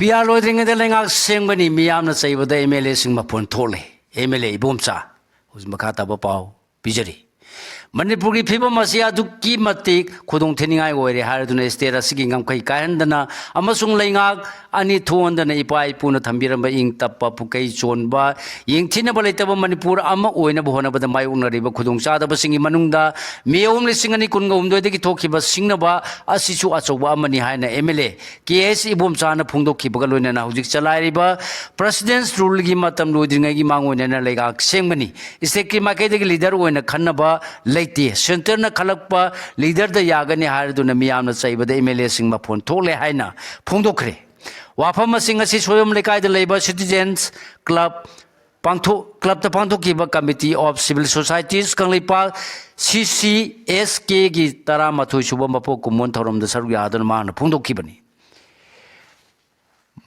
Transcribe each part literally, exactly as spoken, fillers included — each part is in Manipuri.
ꯄꯤ ꯑꯥꯔ ꯂꯣꯏꯗ꯭ꯔꯤꯉꯩꯗ ꯂꯩꯉꯥꯛ ꯁꯦꯝꯒꯅꯤ, ꯃꯤꯌꯥꯝꯅ ꯆꯩꯕꯗ ꯑꯦꯝ ꯑꯦꯜ ꯑꯦꯁꯤꯡ ꯃꯐꯣꯟ ꯊꯣꯛꯂꯦ꯫ ꯑꯦꯝ ꯑꯦꯜ ꯑꯦ ꯏꯕꯣꯝꯆꯥ, ꯍꯧꯖꯤꯛ ꯃꯈꯥ ꯇꯥꯕ ꯄꯥꯎ ꯄꯤꯖꯔꯤ꯫ ꯃꯅꯤꯄꯨꯔꯒꯤ ꯐꯤꯕꯝ ꯑꯁꯤ ꯑꯗꯨꯛꯀꯤ ꯃꯇꯤꯛ ꯈꯨꯗꯣꯡ ꯊꯤꯅꯤꯡꯉꯥꯏ ꯑꯣꯏꯔꯦ ꯍꯥꯏꯔꯗꯨꯅ state ꯑꯁꯤꯒꯤ ꯉꯝꯈꯩ ꯀꯥꯏꯍꯟꯗꯅ ꯑꯃꯁꯨꯡ ꯂꯩꯉꯥꯛ ꯑꯅꯤ ꯊꯣꯛꯍꯟꯗꯅ ꯏꯄꯥ ꯏꯄꯨꯅ ꯊꯝꯕꯤꯔꯝꯕ ꯏꯪ ꯇꯞꯄ ꯄꯨꯀꯩ ꯆꯣꯟꯕ ꯌꯦꯡꯊꯤꯅꯕ ꯂꯩꯇꯕ ꯃꯅꯤꯄꯨꯔ ꯑꯃ ꯑꯣꯏꯅꯕ ꯍꯣꯠꯅꯕꯗ ꯃꯥꯌꯣꯛꯅꯔꯤꯕ ꯈꯨꯗꯣꯡꯆꯥꯗꯕꯁꯤꯡꯒꯤ ꯃꯅꯨꯡꯗ ꯃꯤꯌꯣꯝ ꯂꯤꯁꯤꯡ ꯑꯅꯤ ꯀꯨꯟꯒ ꯍꯨꯝꯗꯣꯏꯗꯒꯤ ꯊꯣꯛꯈꯤꯕ ꯁꯤꯡꯅꯕ ꯑꯁꯤꯁꯨ ꯑꯆꯧꯕ ꯑꯃꯅꯤ ꯍꯥꯏꯅ ꯑꯦꯝ ꯑꯦꯜ ꯑꯦ ꯀꯦ ꯑꯦꯁ ꯏꯕꯣꯝꯆꯥꯅ ꯐꯣꯡꯗꯣꯛꯈꯤꯕꯒ ꯂꯣꯏꯅꯅ ꯍꯧꯖꯤꯛ ꯆꯂꯥꯏꯔꯤꯕ President's Ruleꯒꯤ ꯃꯇꯝ ꯂꯣꯏꯗ꯭ꯔꯤꯉꯩꯒꯤ ꯃꯥꯡꯑꯣꯏꯅꯅ ꯂꯩꯉꯥꯛ ꯁꯦꯝꯒꯅꯤ꯫ Stateꯀꯤ ꯃꯥꯏꯀꯩꯗꯒꯤ leader ꯑꯣꯏꯅ ꯈꯟꯅꯕ ꯂꯩꯇꯦ꯫ Centreꯅ ꯈꯜꯂꯛꯄ leaderꯗ ꯌꯥꯒꯅꯤ ꯍꯥꯏꯔꯗꯨꯅ ꯃꯤꯌꯥꯝꯅ ꯆꯩꯕꯗ ꯑꯦꯝ ꯑꯦꯜ ꯑꯦꯁꯤꯡ ꯃꯐꯣꯟ ꯊꯣꯛꯂꯦ ꯍꯥꯏꯅ ꯐꯣꯡꯗꯣꯛꯈ꯭ꯔꯦ꯫ ꯋꯥꯐꯝ ꯑꯁꯤꯡ ꯑꯁꯤ ꯁꯣꯌꯣꯝ ꯂꯩꯀꯥꯏꯗ ꯂꯩꯕ Citizens Club ꯄꯥꯡꯊꯣꯛ clubꯇ ꯄꯥꯡꯊꯣꯛꯈꯤꯕ Committee of Civil Societies Kangleipak C C S Kꯒꯤ ꯇꯔꯥꯃꯥꯊꯣꯏ ꯁꯨꯕ ꯃꯄꯣꯛ ꯀꯨꯝꯑꯣꯟ ꯊꯧꯔꯝꯗ ꯁꯔꯨꯛ ꯌꯥꯗꯨꯅ ꯃꯍꯥꯛꯅ ꯐꯣꯡꯗꯣꯛꯈꯤꯕꯅꯤ꯫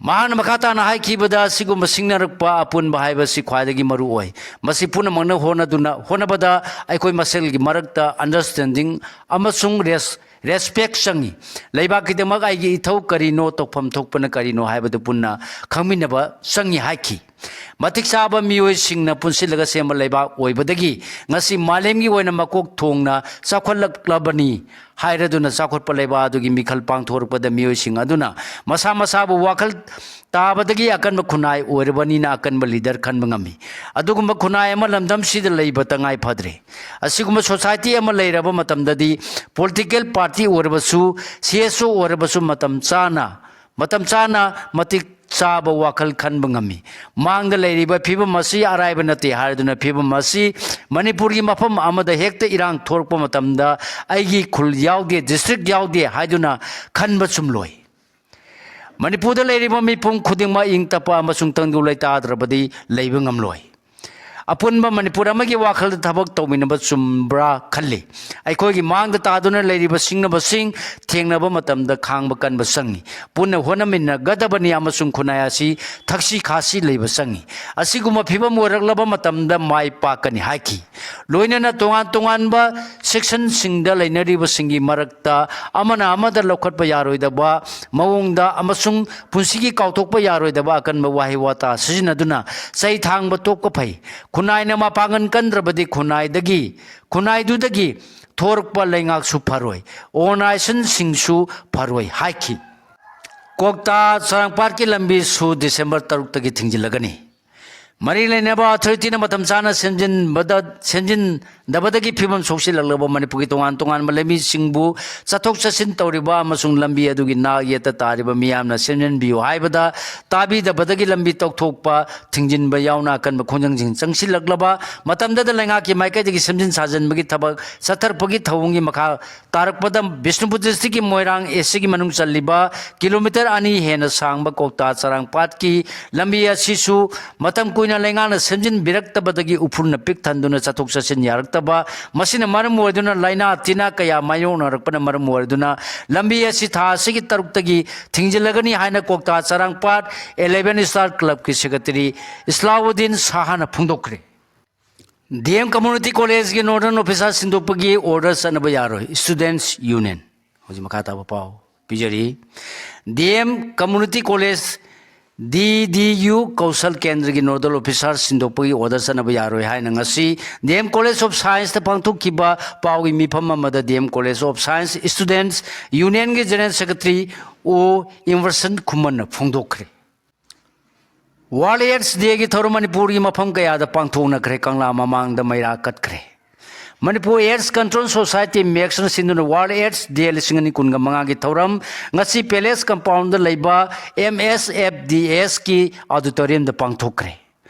ꯃꯍꯥꯛꯅ ꯃꯈꯥ ꯇꯥꯅ ꯍꯥꯏꯈꯤꯕꯗ, ꯑꯁꯤꯒꯨꯝꯕ ꯁꯤꯡꯅꯔꯛꯄ ꯑꯄꯨꯟꯕ ꯍꯥꯏꯕꯁꯤ ꯈ꯭ꯋꯥꯏꯗꯒꯤ ꯃꯔꯨ ꯑꯣꯏ꯫ ꯃꯁꯤ ꯄꯨꯝꯅꯃꯛꯅ ꯍꯣꯠꯅꯗꯨꯅ, ꯍꯣꯠꯅꯕꯗ ꯑꯩꯈꯣꯏ ꯃꯁꯦꯜꯒꯤ ꯃꯔꯛꯇ understanding ꯑꯃꯁꯨꯡ res-, respect ꯆꯪꯏ꯫ ꯂꯩꯕꯥꯛꯀꯤꯗꯃꯛ ꯑꯩꯒꯤ ꯏꯊꯧ ꯀꯔꯤꯅꯣ, ꯇꯧꯐꯝ ꯊꯣꯛꯄꯅ ꯀꯔꯤꯅꯣ ꯍꯥꯏꯕꯗꯨ ꯄꯨꯟꯅ ꯈꯪꯃꯤꯟꯅꯕ ꯆꯪꯏ ꯍꯥꯏꯈꯤ꯫ ꯃꯇꯤꯛ ꯆꯥꯕ ꯃꯤꯑꯣꯏꯁꯤꯡꯅ ꯄꯨꯟꯁꯤꯜꯂꯒ ꯁꯦꯝꯕ ꯂꯩꯕꯥꯛ ꯑꯣꯏꯕꯗꯒꯤ ꯉꯁꯤ ꯃꯥꯂꯦꯝꯒꯤ ꯑꯣꯏꯅ ꯃꯀꯣꯛ ꯊꯣꯡꯅ ꯆꯥꯎꯈꯠꯂꯛꯂꯕꯅꯤ ꯍꯥꯏꯔꯗꯨꯅ ꯆꯥꯎꯈꯠꯄ ꯂꯩꯕꯥꯛ ꯑꯗꯨꯒꯤ ꯃꯤꯈꯜ ꯄꯥꯡꯊꯣꯔꯛꯄꯗ ꯃꯤꯑꯣꯏꯁꯤꯡ ꯑꯗꯨꯅ ꯃꯁꯥ ꯃꯁꯥꯕꯨ ꯋꯥꯈꯜ ꯇꯥꯕꯗꯒꯤ ꯑꯀꯟꯕ ꯈꯨꯟꯅꯥꯏ ꯑꯣꯏꯔꯕꯅꯤꯅ ꯑꯀꯟꯕ leader ꯈꯟꯕ ꯉꯝꯃꯤ꯫ ꯑꯗꯨꯒꯨꯝꯕ ꯈꯨꯟꯅꯥꯏ ꯑꯃ ꯂꯝꯗꯝꯁꯤꯗ ꯂꯩꯕ ꯇꯉꯥꯏ ꯐꯗ꯭ꯔꯦ꯫ ꯑꯁꯤꯒꯨꯝꯕ society ꯑꯃ ꯂꯩꯔꯕ ꯃꯇꯝꯗꯗꯤ political party ꯑꯣꯏꯔꯕꯁꯨ, C S O ꯑꯣꯏꯔꯕꯁꯨ ꯃꯇꯝ ꯆꯥꯅ, ꯃꯇꯝ ꯆꯥꯅ ꯃꯇꯤꯛ ꯆꯥꯕ ꯋꯥꯈꯜ ꯈꯟꯕ ꯉꯝꯃꯤ꯫ ꯃꯥꯡꯗ ꯂꯩꯔꯤꯕ ꯐꯤꯕꯝ ꯑꯁꯤ ꯑꯔꯥꯏꯕ ꯅꯠꯇꯦ ꯍꯥꯏꯗꯨꯅ ꯐꯤꯕꯝ ꯑꯁꯤ ꯃꯅꯤꯄꯨꯔꯒꯤ ꯃꯐꯝ ꯑꯃꯗ ꯍꯦꯛꯇ ꯏꯔꯥꯡ ꯊꯣꯔꯛꯄ ꯃꯇꯝꯗ ꯑꯩꯒꯤ ꯈꯨꯜ ꯌꯥꯎꯗꯦ, district ꯌꯥꯎꯗꯦ ꯍꯥꯏꯗꯨꯅ ꯈꯟꯕ ꯆꯨꯝꯂꯣꯏ꯫ ꯃꯅꯤꯄꯨꯔꯗ ꯂꯩꯔꯤꯕ ꯃꯤꯄꯨꯝ ꯈꯨꯗꯤꯡꯃꯛ ꯏꯪ ꯇꯞꯄ ꯑꯃꯁꯨꯡ ꯇꯪꯗꯨ ꯂꯩꯇꯥꯗ꯭ꯔꯕꯗꯤ ꯂꯩꯕ ꯉꯝꯂꯣꯏ꯫ ꯑꯄꯨꯟꯕ ꯃꯅꯤꯄꯨꯔ ꯑꯃꯒꯤ ꯋꯥꯈꯜꯗ ꯊꯕꯛ ꯇꯧꯃꯤꯟꯅꯕ ꯆꯨꯝꯕ꯭ꯔꯥ ꯈꯜꯂꯤ꯫ ꯑꯩꯈꯣꯏꯒꯤ ꯃꯥꯡꯗ ꯇꯥꯗꯨꯅ ꯂꯩꯔꯤꯕ ꯁꯤꯡꯅꯕꯁꯤꯡ ꯊꯦꯡꯅꯕ ꯃꯇꯝꯗ ꯈꯥꯡꯕ ꯀꯟꯕ ꯆꯪꯏ꯫ ꯄꯨꯟꯅ ꯍꯣꯠꯅꯃꯤꯟꯅꯒꯗꯕꯅꯤ ꯑꯃꯁꯨꯡ ꯈꯨꯟꯅꯥꯏ ꯑꯁꯤ ꯊꯛꯁꯤ ꯈꯥꯁꯤ ꯂꯩꯕ ꯆꯪꯏ꯫ ꯑꯁꯤꯒꯨꯝꯕ ꯐꯤꯕꯝ ꯑꯣꯏꯔꯛꯂꯕ ꯃꯇꯝꯗ ꯃꯥꯏ ꯄꯥꯛꯀꯅꯤ ꯍꯥꯏꯈꯤ꯫ ꯂꯣꯏꯅꯅ ꯇꯣꯉꯥꯟ ꯇꯣꯉꯥꯟꯕ ꯁꯦꯛꯁꯟꯁꯤꯡꯗ ꯂꯩꯅꯔꯤꯕꯁꯤꯡꯒꯤ ꯃꯔꯛꯇ ꯑꯃꯅ ꯑꯃꯗ ꯂꯧꯈꯠꯄ ꯌꯥꯔꯣꯏꯗꯕ ꯃꯑꯣꯡꯗ ꯑꯃꯁꯨꯡ ꯄꯨꯟꯁꯤꯒꯤ ꯀꯥꯎꯊꯣꯛꯄ ꯌꯥꯔꯣꯏꯗꯕ ꯑꯀꯟꯕ ꯋꯥꯍꯩ ꯋꯥꯇꯥ ꯁꯤꯖꯤꯟꯅꯗꯨꯅ ꯆꯩ ꯊꯥꯡꯕ ꯇꯣꯛꯄ ꯐꯩ꯫ ꯈꯨꯟꯅꯥꯏꯅ ꯃꯄꯥꯡꯒꯜ ꯀꯟꯗ꯭ꯔꯕꯗꯤ ꯈꯨꯟꯅꯥꯏꯗꯒꯤ, ꯈꯨꯟꯅꯥꯏꯗꯨꯗꯒꯤ ꯊꯣꯔꯛꯄ ꯂꯩꯉꯥꯛꯁꯨ ꯐꯔꯣꯏ, ꯑꯣꯔꯒꯅꯥꯏꯖꯦꯁꯟꯁꯤꯡꯁꯨ ꯐꯔꯣꯏ ꯍꯥꯏꯈꯤ꯫ ꯀ꯭ꯋꯥꯛꯇꯥ ꯆꯔꯥꯡꯄꯥꯠꯀꯤ ꯂꯝꯕꯤꯁꯨ ꯗꯤꯁꯦꯝꯕꯔ ꯇꯔꯨꯛꯇꯒꯤ ꯊꯤꯡꯖꯤꯜꯂꯒꯅꯤ꯫ ꯃꯔꯤ ꯂꯩꯅꯕ ꯑꯊꯣꯔꯤꯇꯤꯅ ꯃꯇꯝ ꯆꯥꯅ ꯁꯦꯝꯖꯤꯟꯕꯗ, ꯁꯦꯝꯖꯤꯟꯗꯕꯗꯒꯤ ꯐꯤꯕꯝ ꯁꯣꯛꯆꯤꯜꯂꯛꯂꯕ ꯃꯅꯤꯄꯨꯔꯒꯤ ꯇꯣꯉꯥꯟ ꯇꯣꯉꯥꯟꯕ ꯂꯝꯕꯤꯁꯤꯡꯕꯨ ꯆꯠꯊꯣꯛ ꯆꯠꯁꯤꯟ ꯇꯧꯔꯤꯕ ꯑꯃꯁꯨꯡ ꯂꯝꯕꯤ ꯑꯗꯨꯒꯤ ꯅꯥꯛ ꯌꯦꯠꯇ ꯇꯥꯔꯤꯕ ꯃꯤꯌꯥꯝꯅ ꯁꯦꯝꯖꯤꯟꯕꯤꯌꯨ ꯍꯥꯏꯕꯗ ꯇꯥꯕꯤꯗꯕꯗꯒꯤ ꯂꯝꯕꯤ ꯇꯧꯊꯣꯛꯄ, ꯊꯤꯡꯖꯤꯟꯕ ꯌꯥꯎꯅ ꯑꯀꯟꯕ ꯈꯣꯡꯖꯪꯁꯤꯡ ꯆꯪꯁꯤꯜꯂꯛꯂꯕ ꯃꯇꯝꯗꯗ ꯂꯩꯉꯥꯛꯀꯤ ꯃꯥꯏꯀꯩꯗꯒꯤ ꯁꯦꯝꯖꯤꯟ ꯁꯥꯖꯤꯟꯕꯒꯤ ꯊꯕꯛ ꯆꯠꯊꯔꯛꯄꯒꯤ ꯊꯧꯑꯣꯡꯒꯤ ꯃꯈꯥ ꯇꯥꯔꯛꯄꯗ ꯕꯤꯁꯅꯨꯄꯨꯔ ꯗꯤꯁꯇ꯭ꯔꯤꯛꯀꯤ ꯃꯣꯏꯔꯥꯡ ꯑꯦꯁ ꯁꯤꯒꯤ ꯃꯅꯨꯡ ꯆꯜꯂꯤꯕ ꯀꯤꯂꯣꯃꯤꯇꯔ ꯑꯅꯤ ꯍꯦꯟꯅ ꯁꯥꯡꯕ ꯀ꯭ꯋꯥꯛꯇꯥ ꯆꯔꯥꯡꯄꯥꯠꯀꯤ ꯂꯝꯕꯤ ꯑꯁꯤꯁꯨ ꯃꯇꯝ ꯀꯨꯏꯅ ꯂꯩꯉꯥꯛꯅ ꯁꯦꯝꯖꯤꯟꯕꯤꯔꯛꯇꯕꯗꯒꯤ ꯎꯐꯨꯜꯅ ꯄꯤꯛ ꯊꯟꯗꯨꯅ ꯆꯠꯊꯣꯛ ꯆꯠꯁꯤꯟ ꯌꯥꯔꯛꯇꯕ, ꯃꯁꯤꯅ ꯃꯔꯝ ꯑꯣꯏꯗꯨꯅ ꯂꯥꯏꯅꯥ ꯇꯤꯟꯅꯥ ꯀꯌꯥ ꯃꯥꯌꯣꯛꯅꯔꯛꯄꯅ ꯃꯔꯝ ꯑꯣꯏꯗꯨꯅ ꯂꯝꯕꯤ ꯑꯁꯤ ꯊꯥ ꯑꯁꯤꯒꯤ ꯇꯔꯨꯛꯇꯒꯤ ꯊꯤꯡꯖꯤꯜꯂꯒꯅꯤ ꯍꯥꯏꯅ ꯀ꯭ꯋꯥꯛꯇꯥ ꯆꯔꯥꯡꯄꯥꯠ ꯑꯦꯂꯦꯚꯦꯟ ꯁ꯭ꯇꯥꯔ ꯀ꯭ꯂꯕꯀꯤ ꯁꯦꯀ꯭ꯔꯦꯇꯔꯤ ꯏꯁꯂꯥꯎꯗꯤꯟ ꯁꯥꯍꯅ ꯐꯣꯡꯗꯣꯛꯈ꯭ꯔꯦ꯫ ꯗꯤ ꯑꯦꯝ ꯀꯝꯃ꯭ꯌꯨꯅꯤꯇꯤ ꯀꯣꯂꯦꯖꯀꯤ ꯅꯣꯗꯜ ꯑꯣꯐꯤꯁꯥꯔ ꯁꯤꯟꯗꯣꯛꯄꯒꯤ ꯑꯣꯔꯗꯔ ꯆꯠꯅꯕ ꯌꯥꯔꯣꯏ, ꯁ꯭ꯇꯨꯗꯦꯟꯠꯁ ꯌꯨꯅꯤꯌꯟ꯫ ꯍꯧꯖꯤꯛ ꯃꯈꯥ ꯇꯥꯕ ꯄꯥꯎ ꯄꯤꯖꯔꯤ꯫ ꯗꯤ ꯑꯦꯝ ꯀꯝꯃ꯭ꯌꯨꯅꯤꯇꯤ ꯀꯣꯂꯦꯖ, ꯗꯤ ꯗꯤ ꯌꯨ ꯀꯧꯁꯜ ꯀꯦꯟꯗ꯭ꯔꯒꯤ ꯅꯣꯗꯜ ꯑꯣꯐꯤꯁꯥꯔ ꯁꯤꯟꯗꯣꯛꯄꯒꯤ ꯑꯣꯔꯗꯔ ꯆꯠꯅꯕ ꯌꯥꯔꯣꯏ ꯍꯥꯏꯅ ꯉꯁꯤ ꯗꯤ ꯑꯦꯝ ꯀꯣꯂꯦꯖ ꯑꯣꯐ ꯁꯥꯏꯟꯁꯇ ꯄꯥꯡꯊꯣꯛꯈꯤꯕ ꯄꯥꯎꯒꯤ ꯃꯤꯐꯝ ꯑꯃꯗ D M college of science students ꯌꯨꯅꯤꯌꯟꯒꯤ general secretary O Emerson ꯈꯨꯃꯟꯅ ꯐꯣꯡꯗꯣꯛꯈ꯭ꯔꯦ꯫ World ads ꯗꯦꯒꯤ ꯊꯧꯔꯝ ꯃꯅꯤꯄꯨꯔꯒꯤ ꯃꯐꯝ ꯀꯌꯥꯗ ꯄꯥꯡꯊꯣꯛꯅꯈ꯭ꯔꯦ, ꯀꯪꯂꯥ ꯃꯃꯥꯡꯗ ꯃꯩꯔꯥ ꯀꯠꯈ꯭ꯔꯦ꯫ ꯃꯅꯤꯄꯨꯔ ꯑꯦꯗꯁ ꯀꯟꯇ꯭ꯔꯣꯜ ꯁꯣꯁꯥꯏꯇꯤ, ꯃꯦꯛꯁꯅ ꯁꯤꯟꯗꯨꯅ ꯋꯥꯔꯜꯗ ꯑꯦꯗꯁ ꯗꯦ ꯂꯤꯁꯤꯡ ꯑꯅꯤ ꯀꯨꯟꯒ ꯃꯉꯥꯒꯤ ꯊꯧꯔꯝ ꯉꯁꯤ ꯄꯦꯂꯦꯁ ꯀꯝꯄꯥꯎꯟꯗ ꯂꯩꯕ ꯑꯦꯝ ꯑꯦꯁ ꯑꯦꯐ ꯗꯤ ꯑꯦꯁꯀꯤ ꯑꯣꯗꯤꯇꯣꯔꯤꯌꯝꯗ ꯄꯥꯡꯊꯣꯛꯈ꯭ꯔꯦ꯫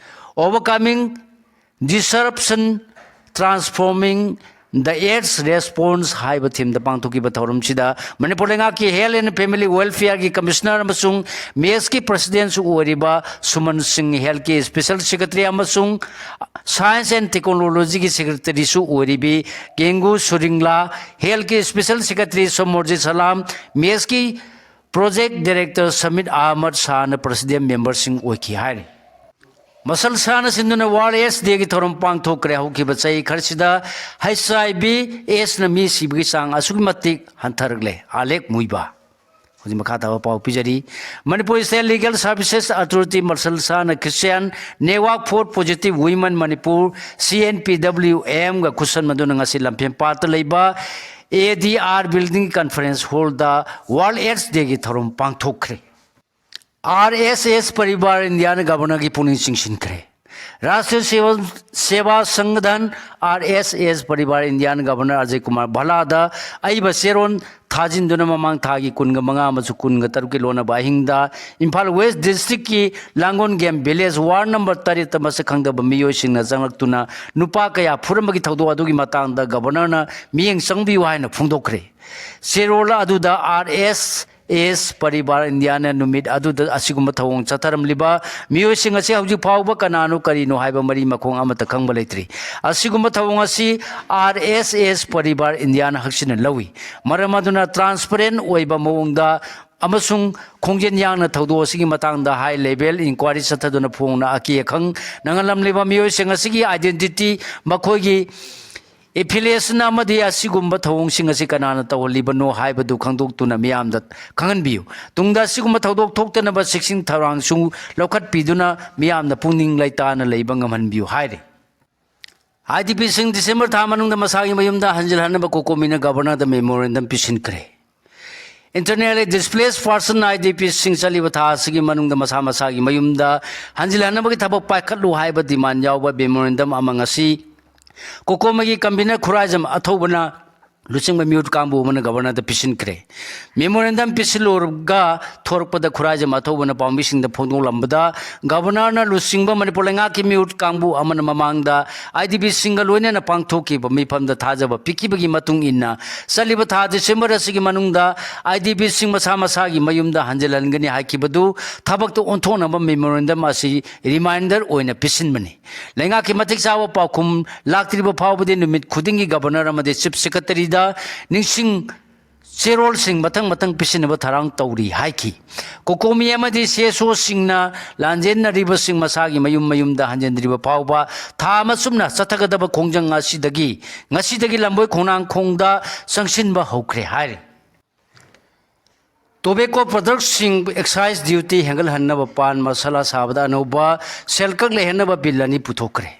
Overcoming Disruption, Transforming the AIDS Response ꯍꯥꯏꯕ ꯊꯤꯝꯗ ꯄꯥꯡꯊꯣꯛꯈꯤꯕ ꯊꯧꯔꯝꯁꯤꯗ ꯃꯅꯤꯄꯨꯔ ꯂꯩꯉꯥꯛꯀꯤ ꯍꯦꯜꯊ ꯑꯦꯟ ꯐꯦꯃꯤꯂꯤ ꯋꯦꯜꯐꯤꯌꯔꯒꯤ ꯀꯃꯤꯁꯅꯔ ꯑꯃꯁꯨꯡ ꯃꯦꯛꯁꯀꯤ ꯄ꯭ꯔꯁꯤꯗꯦꯟꯠꯁꯨ ꯑꯣꯏꯔꯤꯕ ꯁꯨꯃꯟ ꯁꯤꯡ, ꯍꯦꯜꯊꯀꯤ ꯁ꯭ꯄꯦꯁꯦꯜ ꯁꯦꯀ꯭ꯔꯦꯇꯔꯤ ꯑꯃꯁꯨꯡ Science and Technologyꯒꯤ Secretaryꯁꯨ ꯑꯣꯏꯔꯤꯕꯤ ꯀꯦꯡꯒꯨ ꯁꯨꯔꯤꯡꯂꯥ, Healthꯀꯤ Special Secretary ꯁꯣꯃꯣꯔꯖꯤꯠ ꯁꯂꯥꯝ, ꯃꯦꯁꯀꯤ Project Director ꯁꯃꯤꯠ ꯑꯍꯃꯗ ꯁꯥꯍꯅ President memberꯁꯤꯡ ꯑꯣꯏꯈꯤ ꯍꯥꯏꯔꯤ꯫ ꯃꯁꯜ ꯁꯥꯟꯅ ꯁꯤꯟꯗꯨꯅ World AIDS Dayꯒꯤ ꯊꯧꯔꯝ ꯄꯥꯡꯊꯣꯛꯈ꯭ꯔꯦ꯫ ꯍꯧꯈꯤꯕ ꯆꯍꯤ ꯈꯔꯁꯤꯗ HIV AIDSꯅ ꯃꯤ ꯁꯤꯕꯒꯤ ꯆꯥꯡ ꯑꯁꯨꯛꯀꯤ ꯃꯇꯤꯛ ꯍꯟꯊꯔꯛꯂꯦ꯫ ꯑꯂꯦꯛ ꯃꯨꯏꯕ꯫ ꯍꯧꯖꯤꯛ ꯃꯈꯥ ꯇꯥꯕ ꯄꯥꯎ ꯄꯤꯖꯔꯤ꯫ Manipur State Legal Services Authority muscle ꯁꯥꯟꯅ Christian Network for Positive Women Manipur, CNPWMꯒ ꯈꯨꯠꯁꯝꯅꯗꯨꯅ ꯉꯁꯤ ꯂꯝꯐꯦꯜ ꯄꯥꯠꯇ ꯂꯩꯕ ADR Building Conference Hallꯗ World AIDS Dayꯒꯤ ꯊꯧꯔꯝ ꯄꯥꯡꯊꯣꯛꯈ꯭ꯔꯦ꯫ RSS Parivar Indiaꯅ Governorꯒꯤ ꯄꯨꯛꯅꯤꯡ ꯆꯤꯡꯁꯤꯟꯈ꯭ꯔꯦ꯫ Rashtriya Seva, Seva Sanghathan, RSS Parivar Indiaꯅ Governor Ajay Kumar Bhallada ꯑꯏꯕ ꯆꯦꯔꯣꯜ ꯊꯥꯖꯤꯟꯗꯨꯅ ꯃꯃꯥꯡ ꯊꯥꯒꯤ ꯀꯨꯟꯒ ꯃꯉꯥ ꯑꯃꯁꯨꯡ ꯀꯨꯟꯒ ꯇꯔꯨꯛꯀꯤ ꯂꯣꯟꯅꯕ ꯑꯍꯤꯡꯗ ꯏꯝꯐꯥꯜ West Districtꯀꯤ ꯂꯥꯡꯒꯣꯜ ꯒꯦꯝ Village Ward number ꯇꯔꯦꯠꯇ ꯃꯁꯛ ꯈꯪꯗꯕ ꯃꯤꯑꯣꯏꯁꯤꯡꯅ ꯆꯪꯂꯛꯇꯨꯅ ꯅꯨꯄꯥ ꯀꯌꯥ ꯐꯨꯔꯝꯕꯒꯤ ꯊꯧꯗꯣꯛ ꯑꯗꯨꯒꯤ ꯃꯇꯥꯡꯗ Governorꯅ ꯃꯤꯠꯌꯦꯡ ꯆꯪꯕꯤꯌꯨ ꯍꯥꯏꯅ ꯐꯣꯡꯗꯣꯛꯈ꯭ꯔꯦ꯫ ꯆꯦꯔꯣꯜ ꯑꯗꯨꯗ RSS Parivar Indiaꯅ ꯅꯨꯃꯤꯠ ꯑꯗꯨꯗ ꯑꯁꯤꯒꯨꯝꯕ ꯊꯧꯑꯣꯡ ꯆꯠꯊꯔꯝꯂꯤꯕ ꯃꯤꯑꯣꯏꯁꯤꯡ ꯑꯁꯤ ꯍꯧꯖꯤꯛ ꯐꯥꯎꯕ ꯀꯅꯥꯅꯣ ꯀꯔꯤꯅꯣ ꯍꯥꯏꯕ ꯃꯔꯤ ꯃꯈꯣꯡ ꯑꯃꯠꯇ ꯈꯪꯕ ꯂꯩꯇ꯭ꯔꯤ꯫ ꯑꯁꯤꯒꯨꯝꯕ ꯊꯧꯑꯣꯡ ꯑꯁꯤ RSS Parivar Indiaꯅ ꯍꯛꯆꯤꯟꯅ ꯂꯧꯏ꯫ ꯃꯔꯝ ꯑꯗꯨꯅ transparent ꯑꯣꯏꯕ ꯃꯑꯣꯡꯗ ꯑꯃꯁꯨꯡ ꯈꯣꯡꯖꯦꯜ ꯌꯥꯡꯅ ꯊꯧꯗꯣꯛ ꯑꯁꯤꯒꯤ ꯃꯇꯥꯡꯗ high level inquiry ꯆꯠꯊꯗꯨꯅ ꯐꯣꯡꯅ ꯑꯀꯤ ꯑꯈꯪ ꯅꯪꯍꯜꯂꯝꯂꯤꯕ ꯃꯤꯑꯣꯏꯁꯤꯡ ꯑꯁꯤꯒꯤ identity, ꯃꯈꯣꯏꯒꯤ affiliation ꯑꯃꯗꯤ ꯑꯁꯤꯒꯨꯝꯕ ꯊꯧꯑꯣꯡꯁꯤꯡ ꯑꯁꯤ ꯀꯅꯥꯅ ꯇꯧꯍꯜꯂꯤꯕꯅꯣ ꯍꯥꯏꯕꯗꯨ ꯈꯪꯗꯣꯛꯇꯨꯅ ꯃꯤꯌꯥꯝꯗ ꯈꯪꯍꯟꯕꯤꯌꯨ꯫ ꯇꯨꯡꯗ ꯑꯁꯤꯒꯨꯝꯕ ꯊꯧꯗꯣꯛ ꯊꯣꯛꯇꯅꯕ ꯆꯦꯛꯁꯤꯟ ꯊꯧꯔꯥꯡꯁꯨ ꯂꯧꯈꯠꯄꯤꯗꯨꯅ ꯃꯤꯌꯥꯝꯅ ꯄꯨꯛꯅꯤꯡ ꯂꯩꯇꯥꯅ ꯂꯩꯕ ꯉꯝꯍꯟꯕꯤꯌꯨ ꯍꯥꯏꯔꯤ꯫ IDPꯁꯤꯡ December ꯊꯥ ꯃꯅꯨꯡꯗ ꯃꯁꯥꯒꯤ ꯃꯌꯨꯝꯗ ꯍꯟꯖꯤꯜꯍꯟꯅꯕ COCOMIꯅ Governorꯗ memorandum ꯄꯤꯁꯤꯟꯈ꯭ꯔꯦ꯫ Internally displaced person IDPꯁꯤꯡ ꯆꯠꯂꯤꯕ ꯊꯥ ꯑꯁꯤꯒꯤ ꯃꯅꯨꯡꯗ ꯃꯁꯥ ꯃꯁꯥꯒꯤ ꯃꯌꯨꯝꯗ ꯍꯟꯖꯤꯜꯍꯟꯅꯕꯒꯤ ꯊꯕꯛ ꯄꯥꯏꯈꯠꯂꯨ ꯍꯥꯏꯕ demand ꯌꯥꯎꯕ memorandum ꯑꯃ ꯉꯁꯤ COCOMIꯒꯤ convener ꯈꯨꯔꯥꯏꯖꯝ ꯑꯊꯧꯕꯅ ꯂꯨꯆꯤꯡꯕ ꯃꯤꯍꯨꯠ ꯀꯥꯡꯕꯨ ꯑꯃꯅ ꯒꯕꯔꯅꯔꯗ ꯄꯤꯁꯤꯟꯈ꯭ꯔꯦ꯫ ꯃꯦꯃꯣꯔꯦꯟꯗꯝ ꯄꯤꯁꯤꯜꯂꯨꯔꯒ ꯊꯣꯔꯛꯄꯗ ꯈꯨꯔꯥꯏꯖꯝ ꯑꯊꯧꯕꯅ ꯄꯥꯎꯃꯤꯁꯤꯡꯗ ꯐꯣꯡꯗꯣꯛꯂꯝꯕꯗ, ꯒꯕꯔꯅꯔꯅ ꯂꯨꯆꯤꯡꯕ ꯃꯅꯤꯄꯨꯔ ꯂꯩꯉꯥꯛꯀꯤ ꯃꯤꯍꯨꯠ ꯀꯥꯡꯕꯨ ꯑꯃꯅ ꯃꯃꯥꯡꯗ ꯑꯥꯏ ꯗꯤ ꯕꯤꯁꯤꯡꯒ ꯂꯣꯏꯅꯅ ꯄꯥꯡꯊꯣꯛꯈꯤꯕ ꯃꯤꯐꯝꯗ ꯊꯥꯖꯕ ꯄꯤꯈꯤꯕꯒꯤ ꯃꯇꯨꯡ ꯏꯟꯅ, ꯆꯠꯂꯤꯕ ꯊꯥ ꯗꯤꯁꯦꯝꯕꯔ ꯑꯁꯤꯒꯤ ꯃꯅꯨꯡꯗ ꯑꯥꯏ ꯗꯤ ꯕꯤꯁꯤꯡ ꯃꯁꯥ ꯃꯁꯥꯒꯤ ꯃꯌꯨꯝꯗ ꯍꯟꯖꯤꯜꯍꯟꯒꯅꯤ ꯍꯥꯏꯈꯤꯕꯗꯨ ꯊꯕꯛꯇ ꯑꯣꯟꯊꯣꯛꯅꯕ ꯃꯦꯃꯣꯔꯦꯟꯗꯝ ꯑꯁꯤ ꯔꯤꯃꯥꯏꯟꯗꯔ ꯑꯣꯏꯅ ꯄꯤꯁꯤꯟꯕꯅꯤ꯫ ꯂꯩꯉꯥꯛꯀꯤ ꯃꯇꯤꯛ ꯆꯥꯕ ꯄꯥꯎꯈꯨꯝ ꯂꯥꯛꯇ꯭ꯔꯤꯕ ꯐꯥꯎꯕꯗꯤ ꯅꯨꯃꯤꯠ ꯈꯨꯗꯤꯡꯒꯤ ꯒꯕꯔꯅꯔ ꯑꯃꯗꯤ ꯆꯤꯐ ꯁꯦꯀ꯭ꯔꯦꯇꯔꯤꯗ ꯅꯤꯡꯁꯤꯡ ꯆꯦꯔꯣꯜꯁꯤꯡ ꯃꯊꯪ ꯃꯊꯪ ꯄꯤꯁꯤꯟꯅꯕ ꯊꯧꯔꯥꯡ ꯇꯧꯔꯤ ꯍꯥꯏꯈꯤ꯫ ꯀꯣꯀꯣꯃꯤ ꯑꯃꯗꯤ ꯁꯤ ꯑꯦꯁ ꯑꯣꯁꯤꯡꯅ ꯂꯥꯟꯖꯦꯟꯅꯔꯤꯕꯁꯤꯡ ꯃꯁꯥꯒꯤ ꯃꯌꯨꯝ ꯃꯌꯨꯝꯗ ꯍꯟꯖꯤꯟꯗ꯭ꯔꯤꯕ ꯐꯥꯎꯕ ꯊꯥ ꯑꯃ ꯆꯨꯞꯅ ꯆꯠꯊꯒꯗꯕ ꯈꯣꯡꯖꯪ ꯑꯁꯤꯗꯒꯤ ꯉꯁꯤꯗꯒꯤ ꯂꯝꯕꯣꯏ ꯈꯣꯡꯅꯥꯡꯈꯣꯡꯗ ꯆꯪꯁꯤꯟꯕ ꯍꯧꯈ꯭ꯔꯦ ꯍꯥꯏꯔꯤ꯫ ꯇꯣꯕꯦꯀꯣ ꯄ꯭ꯔꯗꯛꯁꯤꯡ ꯑꯦꯛꯁꯥꯏꯖ ꯗ꯭ꯌꯨꯇꯤ ꯍꯦꯟꯒꯠꯍꯟꯅꯕ ꯄꯥꯟ ꯃꯁꯥꯂꯥ ꯁꯥꯕꯗ ꯑꯅꯧꯕ ꯁꯦꯜꯀꯛ ꯂꯩꯍꯟꯅꯕ ꯕꯤꯜ ꯑꯅꯤ ꯄꯨꯊꯣꯛꯈ꯭ꯔꯦ꯫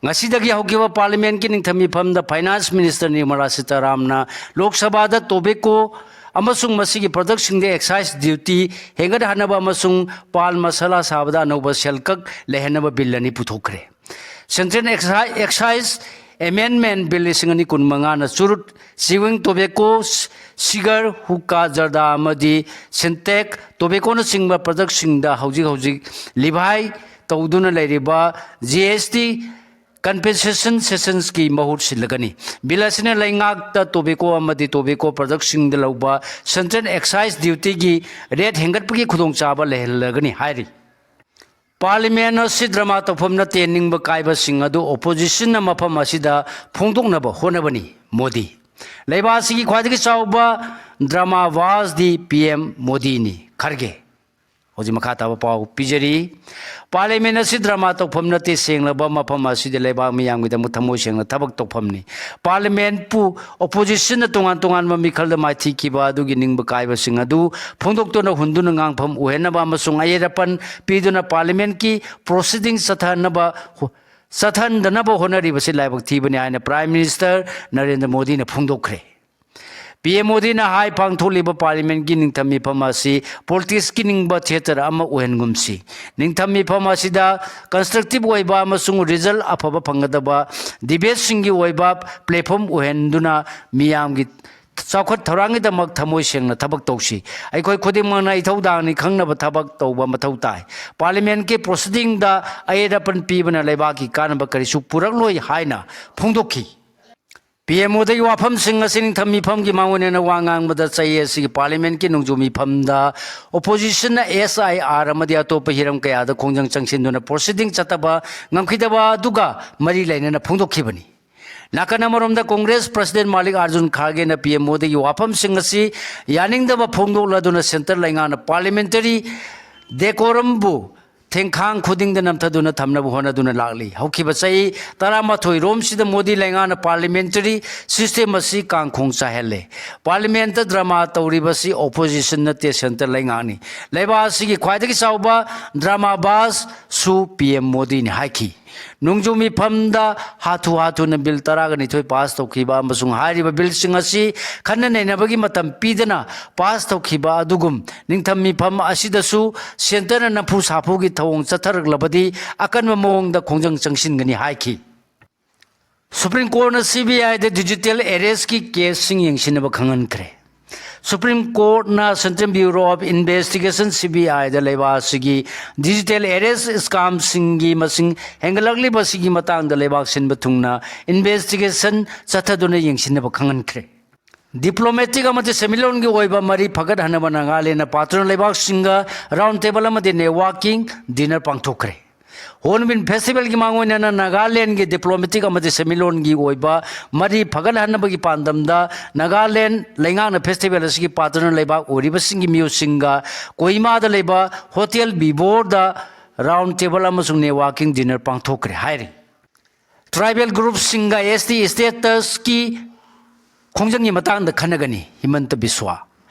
ꯉꯁꯤꯗꯒꯤ ꯍꯧꯈꯤꯕ ꯄꯥꯔꯂꯤꯌꯥꯃꯦꯟꯠꯀꯤ ꯅꯤꯡꯊꯝ ꯃꯤꯐꯝꯗ ꯐꯥꯏꯅꯥꯟꯁ ꯃꯤꯅꯤꯁꯇꯔ ꯅꯤꯔꯃꯂꯥ ꯁꯤꯇꯥꯔꯥꯝꯅ ꯂꯣꯛ ꯁꯚꯥꯗ ꯇꯣꯕꯦꯀꯣ ꯑꯃꯁꯨꯡ ꯃꯁꯤꯒꯤ ꯄ꯭ꯔꯗꯛꯁꯤꯡꯗ ꯑꯦꯛꯁꯥꯏꯖ ꯗ꯭ꯌꯨꯇꯤ ꯍꯦꯟꯒꯠꯍꯟꯅꯕ ꯑꯃꯁꯨꯡ ꯄꯥꯟ ꯃꯁꯥꯂꯥ ꯁꯥꯕꯗ ꯑꯅꯧꯕ ꯁꯦꯜꯀꯛ ꯂꯩꯍꯟꯅꯕ ꯕꯤꯜ ꯑꯅꯤ ꯄꯨꯊꯣꯛꯈ꯭ꯔꯦ꯫ ꯁꯦꯟꯇ꯭ꯔꯦꯜ ꯑꯦꯛꯁꯥꯏ-, ꯑꯦꯛꯁꯥꯏꯖ ꯑꯦꯃꯦꯟꯗꯃꯦꯟꯠ ꯕꯤꯜ ꯂꯤꯁꯤꯡ ꯑꯅꯤ ꯀꯨꯟ ꯃꯉꯥꯅ ꯆꯨꯔꯨꯠ, ꯆꯤꯋꯤꯡ ꯇꯣꯕꯦꯀꯣ, ꯁꯤꯒꯔ, ꯍꯨꯛꯀꯥ, ꯖꯔꯗꯥ ꯑꯃꯗꯤ ꯁꯤꯟꯇꯦꯛ ꯇꯣꯕꯦꯀꯣꯅꯆꯤꯡꯕ ꯄ꯭ꯔꯗꯛꯁꯤꯡꯗ ꯍꯧꯖꯤꯛ ꯍꯧꯖꯤꯛ ꯂꯤꯚꯥꯏ ꯇꯧꯗꯨꯅ ꯂꯩꯔꯤꯕ ꯖꯤ ꯑꯦꯁ ꯇꯤ ꯀꯝꯄꯦꯟꯁꯦꯁꯟ ꯁꯦꯁꯟꯁꯀꯤ ꯃꯍꯨꯠ ꯁꯤꯜꯂꯒꯅꯤ꯫ ꯕꯤꯜ ꯑꯁꯤꯅ ꯂꯩꯉꯥꯛꯇ ꯇꯣꯕꯦꯀꯣ ꯑꯃꯗꯤ ꯇꯣꯕꯦꯀꯣ ꯄ꯭ꯔꯗꯛꯁꯤꯡꯗ ꯂꯧꯕ ꯁꯦꯟꯇ꯭ꯔꯦꯜ ꯑꯦꯛꯁꯥꯏꯖ ꯗ꯭ꯌꯨꯇꯤꯒꯤ ꯔꯦꯠ ꯍꯦꯟꯒꯠꯄꯒꯤ ꯈꯨꯗꯣꯡꯆꯥꯕ ꯂꯩꯍꯜꯂꯒꯅꯤ ꯍꯥꯏꯔꯤ꯫ ꯄꯥꯔꯂꯤꯌꯥꯃꯦꯟꯠ ꯑꯁꯤ ꯗ꯭ꯔꯃꯥ ꯇꯧꯐꯝ ꯅꯠꯇꯦ, ꯅꯤꯡꯕ ꯀꯥꯏꯕꯁꯤꯡ ꯑꯗꯨ ꯑꯣꯄꯣꯖꯤꯁꯟꯅ ꯃꯐꯝ ꯑꯁꯤꯗ ꯐꯣꯡꯗꯣꯛꯅꯕ ꯍꯣꯠꯅꯕꯅꯤ, ꯃꯣꯗꯤ꯫ ꯂꯩꯕꯥꯛ ꯑꯁꯤꯒꯤ ꯈ꯭ꯋꯥꯏꯗꯒꯤ ꯆꯥꯎꯕ ꯗ꯭ꯔꯃꯥ ꯕꯥꯁꯗꯤ ꯄꯤ ꯑꯦꯝ ꯃꯣꯗꯤꯅꯤ, ꯈꯔꯒꯦ꯫ ꯍꯧꯖꯤꯛ ꯃꯈꯥ ꯇꯥꯕ ꯄꯥꯎ ꯄꯤꯖꯔꯤ꯫ ꯄꯥꯔꯂꯤꯌꯥꯃꯦꯟꯠ ꯑꯁꯤ ꯗ꯭ꯔꯃꯥ ꯇꯧꯐꯝ ꯅꯠꯇꯦ, ꯁꯦꯡꯂꯕ ꯃꯐꯝ ꯑꯁꯤꯗ ꯂꯩꯕꯥꯛ ꯃꯤꯌꯥꯝꯒꯤꯗꯃꯛ ꯊꯃꯣꯏ ꯁꯦꯡꯅ ꯊꯕꯛ ꯇꯧꯐꯝꯅꯤ꯫ ꯄꯥꯔꯂꯤꯌꯥꯃꯦꯟꯠꯄꯨ ꯑꯣꯄꯣꯖꯤꯁꯟꯅ ꯇꯣꯉꯥꯟ ꯇꯣꯉꯥꯟꯕ ꯃꯤꯈꯜꯗ ꯃꯥꯏꯊꯤꯈꯤꯕ ꯑꯗꯨꯒꯤ ꯅꯤꯡꯕ ꯀꯥꯏꯕꯁꯤꯡ ꯑꯗꯨ ꯐꯣꯡꯗꯣꯛꯇꯨꯅ ꯍꯨꯟꯗꯨꯅ ꯉꯥꯡꯐꯝ ꯑꯣꯏꯍꯟꯅꯕ ꯑꯃꯁꯨꯡ ꯑꯌꯦꯠ ꯑꯄꯟ ꯄꯤꯗꯨꯅ ꯄꯥꯔꯂꯤꯌꯥꯃꯦꯟꯠꯀꯤ ꯄ꯭ꯔꯣꯁꯤꯗꯤꯡꯁ ꯆꯠꯊꯍꯟꯅꯕ ꯍꯣ-, ꯆꯠꯊꯍꯟꯗꯅꯕ ꯍꯣꯠꯅꯔꯤꯕꯁꯤ ꯂꯥꯏꯕꯛ ꯊꯤꯕꯅꯤ ꯍꯥꯏꯅ ꯄ꯭ꯔꯥꯏꯝ ꯃꯤꯅꯤꯁꯇꯔ ꯅꯔꯦꯟꯗ꯭ꯔ ꯃꯣꯗꯤꯅ ꯐꯣꯡꯗꯣꯛꯈ꯭ꯔꯦ꯫ ꯄꯤ ꯑꯦꯝ ꯃꯣꯗꯤꯅ ꯍꯥꯏ, ꯄꯥꯡꯊꯣꯛꯂꯤꯕ ꯄꯥꯔꯂꯤꯌꯥꯃꯦꯟꯠꯀꯤ ꯅꯤꯡꯊꯝ ꯃꯤꯐꯝ ꯑꯁꯤ ꯄꯣꯂꯤꯇꯤꯛꯁꯀꯤ ꯅꯤꯡꯕ ꯊꯤꯌꯦꯇꯔ ꯑꯃ ꯑꯣꯏꯍꯟꯒꯨꯝꯁꯤ꯫ ꯅꯤꯡꯊꯝ ꯃꯤꯐꯝ ꯑꯁꯤꯗ ꯀꯟꯁꯇ꯭ꯔꯛꯇꯤꯕ ꯑꯣꯏꯕ ꯑꯃꯁꯨꯡ ꯔꯤꯖꯜꯠ ꯑꯐꯕ ꯐꯪꯒꯗꯕ ꯗꯤꯕꯦꯠꯁꯤꯡꯒꯤ ꯑꯣꯏꯕ ꯄ꯭ꯂꯦꯠꯐꯣꯝ ꯑꯣꯏꯍꯟꯗꯨꯅ ꯃꯤꯌꯥꯝꯒꯤ ꯆꯥꯎꯈꯠ ꯊꯧꯔꯥꯡꯒꯤꯗꯃꯛ ꯊꯃꯣꯏ ꯁꯦꯡꯅ ꯊꯕꯛ ꯇꯧꯁꯤ꯫ ꯑꯩꯈꯣꯏ ꯈꯨꯗꯤꯡꯃꯛꯅ ꯏꯊꯧꯗꯥꯡꯅꯤ ꯈꯪꯅꯕ ꯊꯕꯛ ꯇꯧꯕ ꯃꯊꯧ ꯇꯥꯏ꯫ ꯄꯥꯔꯂꯤꯌꯥꯃꯦꯟꯠꯀꯤ ꯄ꯭ꯔꯣꯁꯤꯗꯤꯡꯗ ꯑꯌꯦꯠ ꯑꯄꯟ ꯄꯤꯕꯅ ꯂꯩꯕꯥꯛꯀꯤ ꯀꯥꯟꯅꯕ ꯀꯔꯤꯁꯨ ꯄꯨꯔꯛꯂꯣꯏ ꯍꯥꯏꯅ ꯐꯣꯡꯗꯣꯛꯈꯤ꯫ ꯄꯤ ꯑꯦꯝ ꯃꯣꯗꯤꯒꯤ ꯋꯥꯐꯝꯁꯤꯡ ꯑꯁꯤ ꯅꯤꯡꯊꯝ ꯃꯤꯐꯝꯒꯤ ꯃꯥꯡꯑꯣꯏꯅꯅ ꯋꯥ ꯉꯥꯡꯕꯗ ꯆꯍꯤ ꯑꯁꯤꯒꯤ ꯄꯥꯔꯂꯤꯌꯥꯃꯦꯟꯠꯀꯤ ꯅꯣꯡꯖꯨ ꯃꯤꯐꯝꯗ ꯑꯣꯄꯣꯖꯤꯁꯟꯅ ꯑꯦꯁ ꯑꯥꯏ ꯑꯥꯔ ꯑꯃꯗꯤ ꯑꯇꯣꯞꯄ ꯍꯤꯔꯝ ꯀꯌꯥꯗ ꯈꯣꯡꯖꯪ ꯆꯪꯁꯤꯟꯗꯨꯅ ꯄ꯭ꯔꯣꯁꯤꯗꯤꯡ ꯆꯠꯊꯕ ꯉꯝꯈꯤꯗꯕ ꯑꯗꯨꯒ ꯃꯔꯤ ꯂꯩꯅꯅ ꯐꯣꯡꯗꯣꯛꯈꯤꯕꯅꯤ꯫ ꯅꯥꯀꯟ ꯑꯃꯔꯣꯝꯗ ꯀꯣꯡꯒ꯭ꯔꯦꯁ ꯄ꯭ꯔꯁꯤꯗꯦꯟꯠ ꯃꯥꯂꯤꯛ ꯑꯥꯔꯖꯨꯟ ꯈꯥꯔꯒꯦꯅ ꯄꯤ ꯑꯦꯝ ꯃꯣꯗꯤꯒꯤ ꯋꯥꯐꯝꯁꯤꯡ ꯑꯁꯤ ꯌꯥꯅꯤꯡꯗꯕ ꯐꯣꯡꯗꯣꯛꯂꯗꯨꯅ ꯁꯦꯟꯇꯔ ꯂꯩꯉꯥꯛꯅ ꯄꯥꯔꯂꯤꯌꯥꯃꯦꯟꯇꯔꯤ ꯗꯦꯀꯣꯔꯝꯕꯨ ꯊꯦꯡꯈꯥꯡ ꯈꯨꯗꯤꯡꯗ ꯅꯝꯊꯗꯨꯅ ꯊꯝꯅꯕ ꯍꯣꯠꯅꯗꯨꯅ ꯂꯥꯛꯂꯤ꯫ ꯍꯧꯈꯤꯕ ꯆꯍꯤ ꯇꯔꯥꯃꯥꯊꯣꯏ ꯔꯣꯝꯁꯤꯗ ꯃꯣꯗꯤ ꯂꯩꯉꯥꯛꯅ ꯄꯥꯔꯂꯤꯌꯥꯃꯦꯟꯇꯔꯤ ꯁꯤꯁꯇꯦꯝ ꯑꯁꯤ ꯀꯥꯡꯈꯣꯡ ꯆꯥꯏꯍꯜꯂꯦ꯫ ꯄꯥꯔꯂꯤꯌꯥꯃꯦꯟꯠꯇ ꯗ꯭ꯔꯃꯥ ꯇꯧꯔꯤꯕꯁꯤ ꯑꯣꯄꯣꯖꯤꯁꯟ ꯅꯠꯇꯦ, ꯁꯦꯟꯇꯔ ꯂꯩꯉꯥꯛꯅꯤ꯫ ꯂꯩꯕꯥꯛ ꯑꯁꯤꯒꯤ ꯈ꯭ꯋꯥꯏꯗꯒꯤ ꯆꯥꯎꯕ ꯗ꯭ꯔꯃꯥꯕꯥꯖꯁꯨ ꯄꯤ ꯑꯦꯝ ꯃꯣꯗꯤꯅꯤ ꯍꯥꯏꯈꯤ꯫ ꯅꯣꯡꯖꯨ ꯃꯤꯐꯝꯗ ꯍꯥꯊꯨ ꯍꯥꯊꯨꯅ ꯕꯤꯜ ꯇꯔꯥꯒ ꯅꯤꯊꯣꯏ ꯄꯥꯁ ꯇꯧꯈꯤꯕ ꯑꯃꯁꯨꯡ ꯍꯥꯏꯔꯤꯕ ꯕꯤꯜꯁꯤꯡ ꯑꯁꯤ ꯈꯟꯅ ꯅꯩꯅꯕꯒꯤ ꯃꯇꯝ ꯄꯤꯗꯅ ꯄꯥꯁ ꯇꯧꯈꯤꯕ ꯑꯗꯨꯒꯨꯝ ꯅꯤꯡꯊꯝ ꯃꯤꯐꯝ ꯑꯁꯤꯗꯁꯨ ꯁꯦꯟꯇꯔꯅ ꯅꯝꯐꯨ ꯁꯥꯐꯨꯒꯤ ꯊꯧꯑꯣꯡ ꯆꯠꯊꯔꯛꯂꯕꯗꯤ ꯑꯀꯟꯕ ꯃꯑꯣꯡꯗ ꯈꯣꯡꯖꯪ ꯆꯪꯁꯤꯟꯒꯅꯤ ꯍꯥꯏꯈꯤ꯫ ꯁꯨꯄ꯭ꯔꯤꯝ ꯀꯣꯔꯠꯅ ꯁꯤ ꯕꯤ ꯑꯥꯏꯗ ꯗꯤꯖꯤꯇꯦꯜ ꯑꯦꯔꯦꯁꯀꯤ ꯀꯦꯁꯁꯤꯡ ꯌꯦꯡꯁꯤꯟꯅꯕ ꯈꯪꯍꯟꯈ꯭ꯔꯦ꯫ ꯁꯨꯄ꯭ꯔꯤꯝ ꯀꯣꯔꯠꯅ central bureau of investigation, C B ꯑꯥꯏꯗ ꯂꯩꯕꯥꯛ ꯑꯁꯤꯒꯤ ꯗꯤꯖꯤꯇꯦꯜ ꯑꯦꯔꯦꯁ ꯁ꯭ꯀꯥꯝꯁꯤꯡꯒꯤ ꯃꯁꯤꯡ ꯍꯦꯟꯒꯠꯂꯛꯂꯤꯕꯁꯤꯒꯤ ꯃꯇꯥꯡꯗ ꯂꯩꯕꯥꯛ ꯁꯤꯟꯕ ꯊꯨꯡꯅ ꯏꯟꯚꯦꯁꯇꯤꯒꯦꯁꯟ ꯆꯠꯊꯗꯨꯅ ꯌꯦꯡꯁꯤꯟꯅꯕ ꯈꯪꯍꯟꯈ꯭ꯔꯦ꯫ ꯗꯤꯄ꯭ꯂꯣꯃꯦꯇꯤꯛ ꯑꯃꯗꯤ ꯁꯦꯟꯃꯤꯠꯂꯣꯟꯒꯤ ꯑꯣꯏꯕ ꯃꯔꯤ ꯐꯒꯠꯍꯟꯅꯕ ꯅꯥꯒꯥꯂꯦꯟꯗ ꯄꯥꯔꯠꯅꯔ ꯂꯩꯕꯥꯛꯁꯤꯡꯒ ꯔꯥꯎꯟ ꯇꯦꯕꯜ ꯑꯃꯗꯤ ꯅꯦꯠꯋꯥꯔꯀꯤꯡ ꯗꯤꯅꯔ ꯄꯥꯡꯊꯣꯛꯈ꯭ꯔꯦ꯫ ꯍꯣꯔꯟꯕꯤꯜ ꯐꯦꯁꯇꯤꯚꯦꯜꯒꯤ ꯃꯥꯡꯑꯣꯏꯅꯅ ꯅꯥꯒꯥꯂꯦꯟꯒꯤ ꯗꯤꯄ꯭ꯂꯣꯃꯦꯇꯤꯛ ꯑꯃꯗꯤ ꯁꯦꯟꯃꯤꯠꯂꯣꯟꯒꯤ ꯑꯣꯏꯕ ꯃꯔꯤ ꯐꯒꯠꯍꯟꯅꯕꯒꯤ ꯄꯥꯟꯗꯝꯗ ꯅꯥꯒꯥꯂꯦꯟ ꯂꯩꯉꯥꯛꯅ ꯐꯦꯁꯇꯤꯚꯦꯜ ꯑꯁꯤꯒꯤ ꯄꯥꯔꯠꯅꯔ ꯂꯩꯕꯥꯛ ꯑꯣꯏꯔꯤꯕꯁꯤꯡꯒꯤ ꯃꯤꯑꯣꯏꯁꯤꯡꯒ ꯀꯣꯍꯤꯃꯥꯗ ꯂꯩꯕ ꯍꯣꯇꯦꯜ ꯕꯤꯕꯣꯔꯗ ꯔꯥꯎꯟ ꯇꯦꯕꯜ ꯑꯃꯁꯨꯡ ꯅꯦꯠꯋꯥꯔꯀꯤꯡ ꯗꯤꯅꯔ ꯄꯥꯡꯊꯣꯛꯈ꯭ꯔꯦ ꯍꯥꯏꯔꯤ꯫ ꯇ꯭ꯔꯥꯏꯕꯦꯜ ꯒ꯭ꯔꯨꯞꯁꯤꯡꯒ ꯑꯦꯁ ꯇꯤ ꯁ꯭ꯇꯦꯇꯁꯀꯤ ꯈꯣꯡꯖꯪꯒꯤ ꯃꯇꯥꯡꯗ ꯈꯟꯅꯒꯅꯤ, ꯍꯤꯃꯟꯇ ꯕꯤꯁ꯭ꯋꯥ꯫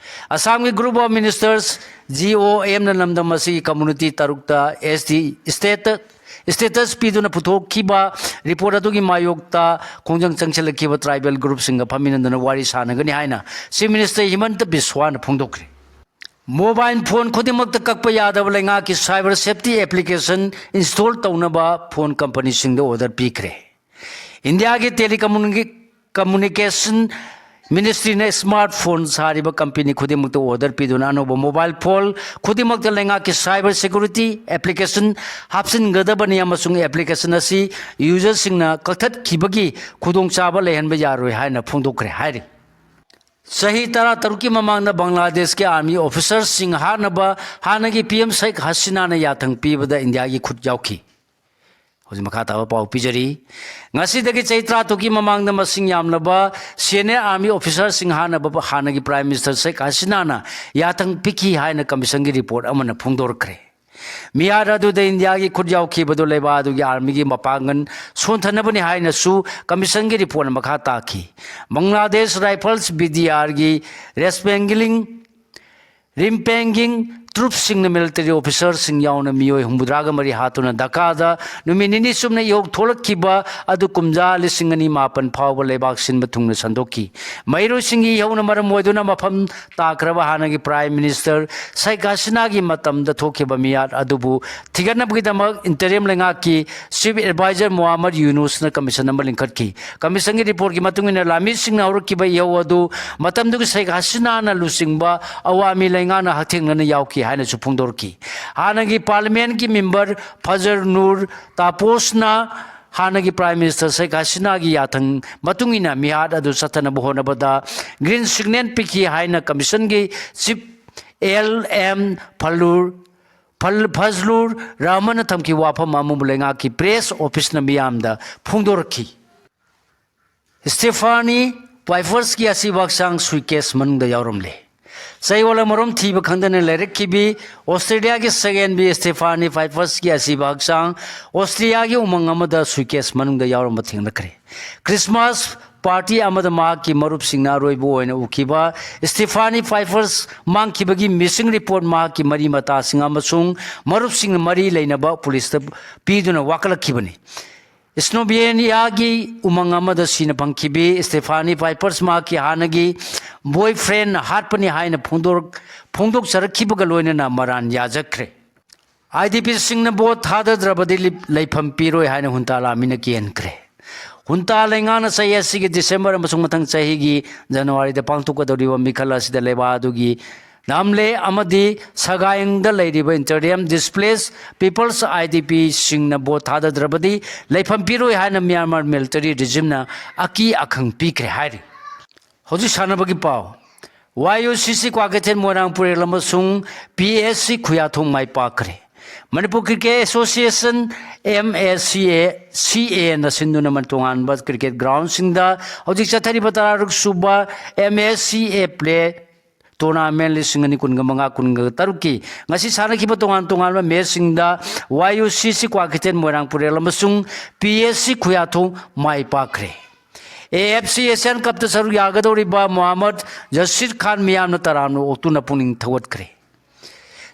ꯑꯁꯥꯝꯒꯤ group of ministers, G O ꯑꯦꯝꯅ ꯂꯝꯗꯝ ꯑꯁꯤꯒꯤ ꯀꯝꯃ꯭ꯌꯨꯅꯤꯇꯤ ꯇꯔꯨꯛꯇ ꯑꯦꯁ ꯇꯤ ꯁ꯭ꯇꯦꯇꯁ status ꯄꯤꯗꯨꯅ ꯄꯨꯊꯣꯛꯈꯤꯕ report ꯑꯗꯨꯒꯤ ꯃꯥꯌꯣꯛꯇ ꯈꯣꯡꯖꯪ ꯆꯪꯁꯤꯜꯂꯛꯈꯤꯕ tribal groupꯁꯤꯡꯒ ꯐꯝꯃꯤꯟꯅꯗꯨꯅ ꯋꯥꯔꯤ ꯁꯥꯟꯅꯒꯅꯤ ꯍꯥꯏꯅ Chief Minister ꯍꯤꯃꯟꯇ ꯕꯤꯁ꯭ꯋꯥꯅ ꯐꯣꯡꯗꯣꯛꯈ꯭ꯔꯦ꯫ Mobile phone ꯈꯨꯗꯤꯡꯃꯛꯇ ꯀꯛꯄ ꯌꯥꯗꯕ ꯂꯩꯉꯥꯛꯀꯤ cyber safety application install ꯇꯧꯅꯕ phone companyꯁꯤꯡꯗ order ꯄꯤꯈ꯭ꯔꯦ꯫ ꯏꯟꯗꯤꯌꯥꯒꯤ telecommunication ministryꯅ smartphone ꯁꯥꯔꯤꯕ company ꯈꯨꯗꯤꯡꯃꯛꯇ order ꯄꯤꯗꯨꯅ ꯑꯅꯧꯕ mobile phone ꯈꯨꯗꯤꯡꯃꯛꯇ ꯂꯩꯉꯥꯛꯀꯤ cyber security application ꯍꯥꯞꯆꯤꯟꯒꯗꯕꯅꯤ ꯑꯃꯁꯨꯡ application ꯑꯁꯤ userꯁꯤꯡꯅ ꯀꯛꯊꯠꯈꯤꯕꯒꯤ ꯈꯨꯗꯣꯡꯆꯥꯕ ꯂꯩꯍꯟꯕ ꯌꯥꯔꯣꯏ ꯍꯥꯏꯅ ꯐꯣꯡꯗꯣꯛꯈ꯭ꯔꯦ ꯍꯥꯏꯔꯤ꯫ ꯆꯍꯤ ꯇꯔꯥꯇꯔꯨꯛꯀꯤ ꯃꯃꯥꯡꯗ ꯕꯪꯒ꯭ꯂꯥꯗꯦꯁꯀꯤ army officerꯁꯤꯡ ꯍꯥꯠꯅꯕ ꯍꯥꯟꯅꯒꯤ PM ꯁꯦꯈ ꯍꯁꯤꯅꯥꯅ ꯌꯥꯊꯪ ꯄꯤꯕꯗ ꯏꯟꯗꯤꯌꯥꯒꯤ ꯈꯨꯠ ꯌꯥꯎꯈꯤ꯫ ꯍꯧꯖꯤꯛ ꯃꯈꯥ ꯇꯥꯕ ꯄꯥꯎ ꯄꯤꯖꯔꯤ꯫ ꯉꯁꯤꯗꯒꯤ ꯆꯍꯤ ꯇꯔꯥꯇꯔꯨꯛꯀꯤ ꯃꯃꯥꯡꯗ ꯃꯁꯤꯡ ꯌꯥꯝꯂꯕ senior army officerꯁꯤꯡ ꯍꯥꯠꯅꯕ ꯍꯥꯟꯅꯒꯤ Prime Minister ꯁꯦꯈ ꯍꯁꯤꯅꯥꯅ ꯌꯥꯊꯪ ꯄꯤꯈꯤ ꯍꯥꯏꯅ commissionꯒꯤ report ꯑꯃꯅ ꯐꯣꯡꯗꯣꯔꯛꯈ꯭ꯔꯦ꯫ ꯃꯤꯍꯥꯠ ꯑꯗꯨꯗ ꯏꯟꯗꯤꯌꯥꯒꯤ ꯈꯨꯠ ꯌꯥꯎꯈꯤꯕꯗꯨ ꯂꯩꯕꯥꯛ ꯑꯗꯨꯒꯤ armyꯒꯤ ꯃꯄꯥꯡꯒꯜ ꯁꯣꯟꯊꯅꯕꯅꯤ ꯍꯥꯏꯅꯁꯨ commissionꯒꯤ reportꯅ ꯃꯈꯥ ꯇꯥꯈꯤ꯫ Bangladesh Rifles, BDRꯒꯤ respangling ꯔꯤꯝꯄꯦꯡꯒꯤꯡ troopꯁꯤꯡꯅ military officerꯁꯤꯡ ꯌꯥꯎꯅ ꯃꯤꯑꯣꯏ ꯍꯨꯝꯐꯨꯇꯔꯥꯒ ꯃꯔꯤ ꯍꯥꯠꯇꯨꯅ ꯙꯥꯀꯥꯗ ꯅꯨꯃꯤꯠ ꯅꯤꯅꯤ ꯆꯨꯞꯅ ꯏꯍꯣꯛ ꯊꯣꯛꯂꯛꯈꯤꯕ ꯑꯗꯨ ꯀꯨꯝꯖꯥ ꯂꯤꯁꯤꯡ ꯑꯅꯤ ꯃꯥꯄꯟ ꯐꯥꯎꯕ ꯂꯩꯕꯥꯛ ꯁꯤꯟꯕ ꯊꯨꯡꯅ ꯁꯟꯗꯣꯛꯈꯤ꯫ ꯃꯍꯩꯔꯣꯏꯁꯤꯡꯒꯤ ꯏꯍꯧꯅ ꯃꯔꯝ ꯑꯣꯏꯗꯨꯅ ꯃꯐꯝ ꯇꯥꯈ꯭ꯔꯕ ꯍꯥꯟꯅꯒꯤ Prime Minister ꯁꯦꯈ ꯍꯁꯤꯅꯥꯒꯤ ꯃꯇꯝꯗ ꯊꯣꯛꯈꯤꯕ ꯃꯤꯍꯥꯠ ꯑꯗꯨꯕꯨ ꯊꯤꯒꯠꯅꯕꯒꯤꯗꯃꯛ interim ꯂꯩꯉꯥꯛꯀꯤ Chief Advisor ꯃꯣꯍꯥꯃꯗ ꯌꯨꯅꯨꯁꯅ commission ꯑꯃ ꯂꯤꯡꯈꯠꯈꯤ꯫ Commissionꯒꯤ reportꯀꯤ ꯃꯇꯨꯡ ꯏꯟꯅ ꯂꯥꯟꯃꯤꯁꯤꯡꯅ ꯍꯧꯔꯛꯈꯤꯕ ꯏꯍꯧ ꯑꯗꯨ ꯃꯇꯝꯗꯨꯒꯤ ꯁꯦꯈ ꯍꯁꯤꯅꯥꯅ ꯂꯨꯆꯤꯡꯕ ꯑꯋꯥꯃꯤ ꯂꯩꯉꯥꯛꯅ ꯍꯛꯊꯦꯡꯅꯅ ꯌꯥꯎꯈꯤ ꯍꯥꯏꯅꯁꯨ ꯐꯣꯡꯗꯣꯔꯛꯈꯤ꯫ ꯍꯥꯟꯅꯒꯤ parliamentꯀꯤ member ꯐꯖꯔ ꯅꯨꯔ ꯇꯥꯄꯣꯁꯅ ꯍꯥꯟꯅꯒꯤ Prime Minister ꯁꯦꯈ ꯍꯁꯤꯅꯥꯒꯤ ꯌꯥꯊꯪ ꯃꯇꯨꯡ ꯏꯟꯅ ꯃꯤꯍꯥꯠ ꯑꯗꯨ ꯆꯠꯊꯅꯕ ꯍꯣꯠꯅꯕꯗ green signal ꯄꯤꯈꯤ ꯍꯥꯏꯅ commissionꯒꯤ Chief ꯑꯦꯜ ꯑꯦꯝ ꯐꯜꯂꯨꯔ ꯐꯜ-, ꯐꯖꯂꯨꯔ ꯔꯍꯃꯟꯅ ꯊꯝꯈꯤꯕ ꯋꯥꯐꯝ ꯑꯃꯕꯨ ꯂꯩꯉꯥꯛꯀꯤ press officeꯅ ꯃꯤꯌꯥꯝꯗ ꯐꯣꯡꯗꯣꯔꯛꯈꯤ꯫ ꯁ꯭ꯇꯦꯐꯥꯅꯤ ꯄꯥꯏꯐꯔꯁꯀꯤ ꯑꯁꯤꯕ ꯍꯛꯆꯥꯡ suitcase ꯃꯅꯨꯡꯗ ꯌꯥꯎꯔꯝꯂꯦ꯫ ꯆꯌꯣꯜ ꯑꯃꯔꯣꯝ ꯊꯤꯕ ꯈꯪꯗꯅ ꯂꯩꯔꯛꯈꯤꯕꯤ ꯑꯣꯁꯇ꯭ꯔꯦꯂꯤꯌꯥꯒꯤ ꯁꯛꯍꯦꯟꯕꯤ ꯁ꯭ꯇꯦꯐꯥꯅꯤ ꯄꯥꯏꯐꯔꯁꯀꯤ ꯑꯁꯤꯕ ꯍꯛꯆꯥꯡ ꯑꯣꯁꯇ꯭ꯔꯤꯌꯥꯒꯤ ꯎꯃꯪ ꯑꯃꯗ suitcase ꯃꯅꯨꯡꯗ ꯌꯥꯎꯔꯝꯕ ꯊꯦꯡꯅꯈ꯭ꯔꯦ꯫ Christmas party ꯑꯃꯗ ꯃꯍꯥꯛꯀꯤ ꯃꯔꯨꯞꯁꯤꯡꯅ ꯑꯔꯣꯏꯕ ꯑꯣꯏꯅ ꯎꯈꯤꯕ ꯁ꯭ꯇꯤꯐꯥꯅꯤ ꯄꯥꯏꯐꯔꯁ ꯃꯥꯡꯈꯤꯕꯒꯤ missing report ꯃꯍꯥꯛꯀꯤ ꯃꯔꯤ ꯃꯇꯥꯁꯤꯡ ꯑꯃꯁꯨꯡ ꯃꯔꯨꯞꯁꯤꯡꯅ ꯃꯔꯤ ꯂꯩꯅꯕ ꯄꯨꯂꯤꯁꯇ ꯄꯤꯗꯨꯅ ꯋꯥꯀꯠꯂꯛꯈꯤꯕꯅꯤ꯫ ꯁ꯭ꯂꯣꯚꯦꯅꯤꯌꯥꯒꯤ ꯎꯃꯪ ꯑꯃꯗ ꯁꯤꯅ ꯐꯪꯈꯤꯕꯤ ꯁ꯭ꯇꯤꯐꯥꯅꯤ ꯄꯥꯏꯐꯔꯁ ꯃꯍꯥꯛꯀꯤ ꯍꯥꯟꯅꯒꯤ boyfriend ꯍꯥꯠꯄꯅꯤ ꯍꯥꯏꯅ ꯐꯣꯡꯗꯣꯔꯛ-, ꯐꯣꯡꯗꯣꯛꯆꯔꯛꯈꯤꯕꯒ ꯂꯣꯏꯅꯅ ꯃꯔꯥꯟ ꯌꯥꯖꯈ꯭ꯔꯦ꯫ IDPꯁꯤꯡꯅ ꯚꯣꯠ ꯊꯥꯗꯗ꯭ꯔꯕꯗꯤ ꯂꯤ-, ꯂꯩꯐꯝ ꯄꯤꯔꯣꯏ ꯍꯥꯏꯅ ꯍꯨꯟꯇꯥ ꯂꯥꯃꯤꯅ ꯀꯤꯍꯟꯈ꯭ꯔꯦ꯫ ꯍꯨꯟꯇꯥ ꯂꯩꯉꯥꯛꯅ ꯆꯍꯤ ꯑꯁꯤꯒꯤ ꯗꯤꯁꯦꯝꯕꯔ ꯑꯃꯁꯨꯡ ꯃꯊꯪ ꯆꯍꯤꯒꯤ ꯖꯅꯋꯥꯔꯤꯗ ꯄꯥꯡꯊꯣꯛꯀꯗꯧꯔꯤꯕ ꯃꯤꯈꯜ ꯑꯁꯤꯗ ꯂꯩꯕꯥꯛ ꯑꯗꯨꯒꯤ ꯅꯥꯝꯂꯦ ꯑꯃꯗꯤ ꯁꯒꯥꯏꯪꯗ ꯂꯩꯔꯤꯕ interim displaced peoples, IDPꯁꯤꯡꯅ ꯚꯣꯠ ꯊꯥꯗꯗ꯭ꯔꯕꯗꯤ ꯂꯩꯐꯝ ꯄꯤꯔꯣꯏ ꯍꯥꯏꯅ ꯃ꯭ꯌꯥꯟꯃꯥꯔ military regimeꯅ ꯑꯀꯤ ꯑꯈꯪ ꯄꯤꯈ꯭ꯔꯦ ꯍꯥꯏꯔꯤ꯫ ꯍꯧꯖꯤꯛ ꯁꯥꯟꯅꯕꯒꯤ ꯄꯥꯎ꯫ YUCC ꯀ꯭ꯋꯥꯀꯩꯊꯦꯜ ꯃꯣꯏꯔꯥꯡ ꯄꯨꯔꯦꯜ ꯑꯃꯁꯨꯡ PSC ꯈꯨꯌꯥꯊꯣꯡ ꯃꯥꯏ ꯄꯥꯛꯈ꯭ꯔꯦ꯫ ꯃꯅꯤꯄꯨꯔ Cricket Association, MACA, CAꯅ ꯁꯤꯟꯗꯨꯅ ꯃ-, ꯇꯣꯉꯥꯟꯕ cricket groundꯁꯤꯡꯗ ꯍꯧꯖꯤꯛ ꯆꯠꯊꯔꯤꯕ ꯇꯔꯥꯇꯔꯨꯛ ꯁꯨꯕ MACA play tournament ꯂꯤꯁꯤꯡ ꯑꯅꯤ ꯀꯨꯟꯒ ꯃꯉꯥ ꯀꯨꯟꯒ ꯇꯔꯨꯛꯀꯤ ꯉꯁꯤ ꯁꯥꯟꯅꯈꯤꯕ ꯇꯣꯉꯥꯟ ꯇꯣꯉꯥꯟꯕ matchꯁꯤꯡꯗ YUCC ꯀ꯭ꯋꯥꯀꯩꯊꯦꯜ ꯃꯣꯏꯔꯥꯡ ꯄꯨꯔꯦꯜ ꯑꯃꯁꯨꯡ PSC ꯈꯨꯌꯥꯊꯣꯡ ꯃꯥꯏ ꯄꯥꯛꯈ꯭ꯔꯦ꯫ AFC Asian Cupꯇ ꯁꯔꯨꯛ ꯌꯥꯒꯗꯧꯔꯤꯕ ꯃꯣꯍꯥꯃꯗ ꯖꯁꯤꯔ ꯈꯥꯟ ꯃꯤꯌꯥꯝꯅ ꯇꯔꯥꯝꯅ ꯑꯣꯛꯇꯨꯅ ꯄꯨꯛꯅꯤꯡ ꯊꯧꯒꯠꯈ꯭ꯔꯦ꯫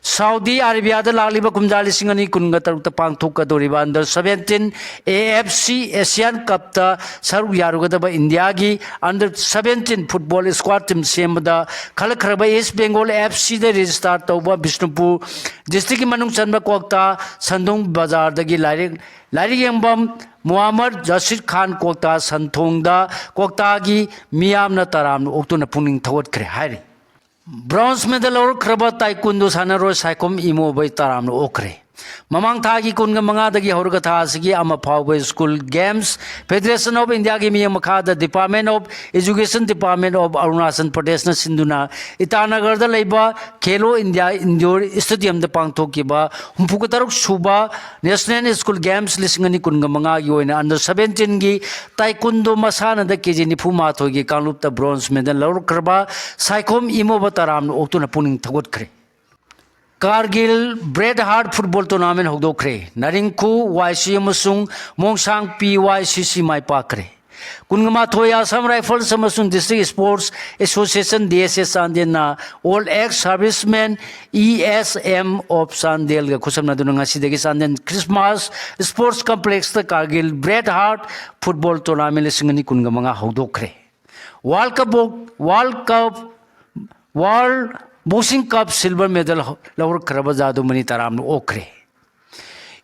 ꯁꯥꯎꯗꯤ ꯑꯔꯦꯕꯤꯌꯥꯗ ꯂꯥꯛꯂꯤꯕ ꯀꯨꯝꯖꯥ ꯂꯤꯁꯤꯡ ꯑꯅꯤ ꯀꯨꯟꯒ ꯇꯔꯨꯛꯇ ꯄꯥꯡꯊꯣꯛꯀꯗꯧꯔꯤꯕ under seventeen AFC Asian Cupꯇ ꯁꯔꯨꯛ ꯌꯥꯔꯨꯒꯗꯕ ꯏꯟꯗꯤꯌꯥꯒꯤ under seventeen football squad team ꯁꯦꯝꯕꯗ ꯈꯜꯂꯛꯈ꯭ꯔꯕ East Bengal FCꯗ register ꯇꯧꯕ ꯕꯤꯁꯅꯨꯄꯨꯔ districtꯀꯤ ꯃꯅꯨꯡ ꯆꯟꯕ ꯀ꯭ꯋꯥꯛꯇꯥ ꯁꯟꯗꯣꯡ ꯕꯖꯥꯔꯗꯒꯤ ꯂꯥꯏꯔꯤꯛ, ꯂꯥꯏꯔꯤꯛ ꯌꯦꯡꯐꯝ ꯃꯨꯍꯝꯃꯗ ꯖꯁꯤꯔ ꯈꯥꯟ ꯀ꯭ꯋꯥꯛꯇꯥ ꯁꯟꯊꯣꯡꯗ ꯀ꯭ꯋꯥꯛꯇꯥꯒꯤ ꯃꯤꯌꯥꯝꯅ ꯇꯔꯥꯝꯅ ꯑꯣꯛꯇꯨꯅ ꯄꯨꯛꯅꯤꯡ ꯊꯧꯒꯠꯈ꯭ꯔꯦ ꯍꯥꯏꯔꯤ꯫ Bronze medal ꯂꯧꯔꯛꯈ꯭ꯔꯕ taekwondo ꯁꯥꯟꯅꯔꯣꯏ ꯁꯥꯏꯈꯣꯝ ꯏꯃꯣꯕꯩ ꯇꯔꯥꯝꯅ ꯑꯣꯛꯈ꯭ꯔꯦ꯫ ꯃꯃꯥꯡ ꯊꯥꯒꯤ ꯀꯨꯟꯒ ꯃꯉꯥꯗꯒꯤ ꯍꯧꯔꯒ ꯊꯥ ꯑꯁꯤꯒꯤ ꯑꯃ ꯐꯥꯎꯕ School Games Federation of Indiaꯒꯤ ꯃꯤꯠꯌꯦꯡ ꯃꯈꯥꯗ Department of Education, Department of Arunachal Pradeshꯅ ꯁꯤꯟꯗꯨꯅ ꯏꯇꯥꯅꯒꯔꯗ ꯂꯩꯕ ꯈꯦꯂꯣ ꯏꯟꯗꯤꯌꯥ indoor stadiumꯗ ꯄꯥꯡꯊꯣꯛꯈꯤꯕ ꯍꯨꯝꯐꯨꯒ ꯇꯔꯨꯛ ꯁꯨꯕ National School Games ꯂꯤꯁꯤꯡ ꯑꯅꯤ ꯀꯨꯟꯒ ꯃꯉꯥꯒꯤ ꯑꯣꯏꯅ under seventeenꯒꯤ taekwondo ꯃꯁꯥꯟꯅꯗ KG ꯅꯤꯐꯨ ꯃꯥꯊꯣꯏꯒꯤ ꯀꯥꯡꯂꯨꯞꯇ bronze medal ꯂꯧꯔꯛꯈ꯭ꯔꯕ ꯁꯥꯏꯈꯣꯝ ꯏꯃꯣꯕ ꯇꯔꯥꯝꯅ ꯑꯣꯛꯇꯨꯅ ꯄꯨꯛꯅꯤꯡ ꯊꯧꯒꯠꯈ꯭ꯔꯦ꯫ Kargil Bred Heart football tournament ꯍꯧꯗꯣꯛꯈ꯭ꯔꯦ꯫ ꯅꯥꯔꯤꯡꯈꯨ YC ꯑꯃꯁꯨꯡ ꯃꯣꯡꯁꯥꯡ PYCC ꯃꯥꯏ ꯄꯥꯛꯈ꯭ꯔꯦ꯫ ꯀꯨꯟꯒ ꯃꯥꯊꯣꯏ Assam Rifles ꯑꯃꯁꯨꯡ District Sports Association, D S A, ꯆꯥꯟꯗꯦꯜꯅ All Ex Servicemen, E S M of ꯆꯥꯟꯗꯦꯜꯒ ꯈꯨꯠꯁꯝꯅꯗꯨꯅ ꯉꯁꯤꯗꯒꯤ Chandel Christmas Sports Complexꯇ Kargil Bret Hart Football Tournament ꯂꯤꯁꯤꯡ ꯑꯅꯤ ꯀꯨꯟꯒ ꯃꯉꯥ ꯍꯧꯗꯣꯛꯈ꯭ꯔꯦ꯫ World Cup, World Cup, World Boxing Cup silver medal ꯂꯧꯔꯛꯈ꯭ꯔꯕ ꯖꯥꯗꯨꯃꯅꯤ ꯇꯔꯥꯝꯅ ꯑꯣꯛꯈ꯭ꯔꯦ꯫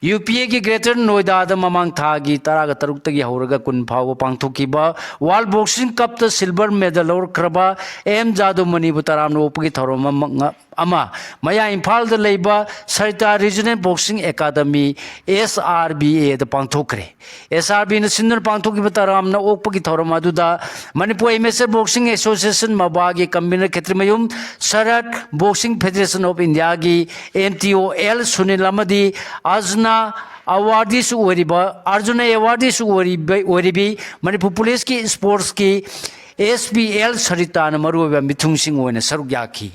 ꯌꯨ ꯄꯤ ꯑꯦꯒꯤ Greater Noida ꯗ ꯃꯃꯥꯡ ꯊꯥꯒꯤ ꯇꯔꯥꯒ ꯇꯔꯨꯛꯇꯒꯤ ꯍꯧꯔꯒ ꯀꯨꯟ ꯐꯥꯎꯕ ꯄꯥꯡꯊꯣꯛꯈꯤꯕ World Boxing Cupꯇ silver medal ꯂꯧꯔꯛꯈ꯭ꯔꯕ ꯑꯦꯝ ꯖꯥꯗꯨꯃꯅꯤꯕꯨ ꯇꯔꯥꯝꯅ ꯑꯣꯛꯄꯒꯤ ꯊꯧꯔꯝ ꯑꯃ, ꯑꯃ ꯃꯌꯥ ꯏꯝꯐꯥꯜꯗ ꯂꯩꯕ Sarita Regional Boxing Academy, S R B A the ꯄꯥꯡꯊꯣꯛꯈ꯭ꯔꯦ꯫ S R B ꯅ ꯁꯤꯟꯗꯨꯅ ꯄꯥꯡꯊꯣꯛꯈꯤꯕ ꯇꯔꯥꯝꯅ ꯑꯣꯛꯄꯒꯤ ꯊꯧꯔꯝ ꯑꯗꯨꯗ Manipur Amateur Boxing Association ꯃꯕꯥꯒꯤ convener Khetrimayum shirt, Boxing Federation of Indiaꯒꯤ M T O L Sunil ꯑꯃꯗꯤ ꯑꯔꯖꯨꯅ ꯑꯦꯋꯥꯔꯗꯤꯁꯨ ꯑꯣꯏꯔꯤꯕ, ꯑꯔꯖꯨꯅ ꯑꯦꯋꯥꯔꯗꯤꯁꯨ ꯑꯣꯏꯔꯤꯕ, ꯑꯣꯏꯔꯤꯕꯤ ꯃꯅꯤꯄꯨꯔ ꯄꯨꯂꯤꯁꯀꯤ sportsꯀꯤ S P L ꯁꯔꯤꯇꯥꯅ ꯃꯔꯨꯑꯣꯏꯕ ꯃꯤꯊꯨꯡꯁꯤꯡ ꯑꯣꯏꯅ ꯁꯔꯨꯛ ꯌꯥꯈꯤ꯫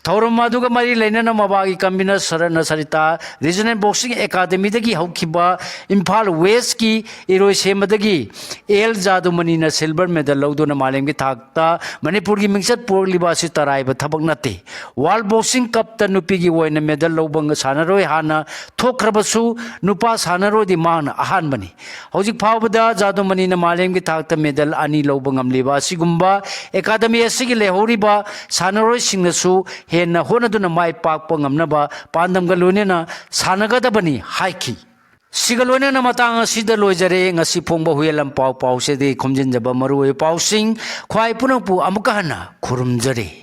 ꯊꯧꯔꯝ ꯑꯗꯨꯒ ꯃꯔꯤ ꯂꯩꯅꯅ ꯃꯕꯥꯒꯤ convener ꯁꯔꯠꯅ ꯁꯔꯤꯇꯥ Regional Boxing Academyꯗꯒꯤ ꯍꯧꯈꯤꯕ ꯏꯝꯐꯥꯜ Westꯀꯤ ꯏꯔꯣꯏꯁꯦꯝꯕꯗꯒꯤ ꯑꯦꯜ ꯖꯥꯗꯨꯃꯅꯤꯅ silver medal ꯂꯧꯗꯨꯅ ꯃꯥꯂꯦꯝꯒꯤ ꯊꯥꯛꯇ ꯃꯅꯤꯄꯨꯔꯒꯤ ꯃꯤꯡꯆꯠ ꯄꯨꯔꯛꯂꯤꯕ ꯑꯁꯤ ꯇꯔꯥꯏꯕ ꯊꯕꯛ ꯅꯠꯇꯦ꯫ World Boxing Cupꯇ ꯅꯨꯄꯤꯒꯤ ꯑꯣꯏꯅ medal ꯂꯧꯕ ꯁꯥꯟꯅꯔꯣꯏ ꯍꯥꯟꯅ ꯊꯣꯛꯈ꯭ꯔꯕꯁꯨ ꯅꯨꯄꯥ ꯁꯥꯟꯅꯔꯣꯏꯗꯤ ꯃꯍꯥꯛꯅ ꯑꯍꯥꯟꯕꯅꯤ꯫ ꯍꯧꯖꯤꯛ ꯐꯥꯎꯕꯗ ꯖꯥꯗꯨꯃꯅꯤꯅ ꯃꯥꯂꯦꯝꯒꯤ ꯊꯥꯛꯇ medal ꯑꯅꯤ ꯂꯧꯕ ꯉꯝꯂꯤꯕ ꯑꯁꯤꯒꯨꯝꯕ academy ꯑꯁꯤꯒꯤ ꯂꯩꯍꯧꯔꯤꯕ ꯁꯥꯟꯅꯔꯣꯏꯁꯤꯡꯅꯁꯨ ꯍꯦꯟꯅ ꯍꯣꯠꯅꯗꯨꯅ ꯃꯥꯏ ꯄꯥꯛꯄ ꯉꯝꯅꯕ ꯄꯥꯟꯗꯝꯒ ꯂꯣꯏꯅꯅ ꯁꯥꯟꯅꯒꯗꯕꯅꯤ ꯍꯥꯏꯈꯤ꯫ ꯁꯤꯒ ꯂꯣꯏꯅꯅ ꯃꯇꯥꯡ ꯑꯁꯤꯗ ꯂꯣꯏꯖꯔꯦ꯫ ꯉꯁꯤ ꯐꯣꯡꯕ ꯍꯨꯌꯦꯜꯂꯝ ꯄꯥꯎ ꯄꯥꯎꯆꯦꯗꯒꯤ ꯈꯣꯝꯖꯤꯟꯖꯕ ꯃꯔꯨꯑꯣꯏꯕ ꯄꯥꯎꯁꯤꯡ꯫ ꯈ꯭ꯋꯥꯏ ꯄꯨꯝꯅꯃꯛꯄꯨ ꯑꯃꯨꯛꯀ ꯍꯟꯅ ꯈꯨꯔꯨꯝꯖꯔꯤ꯫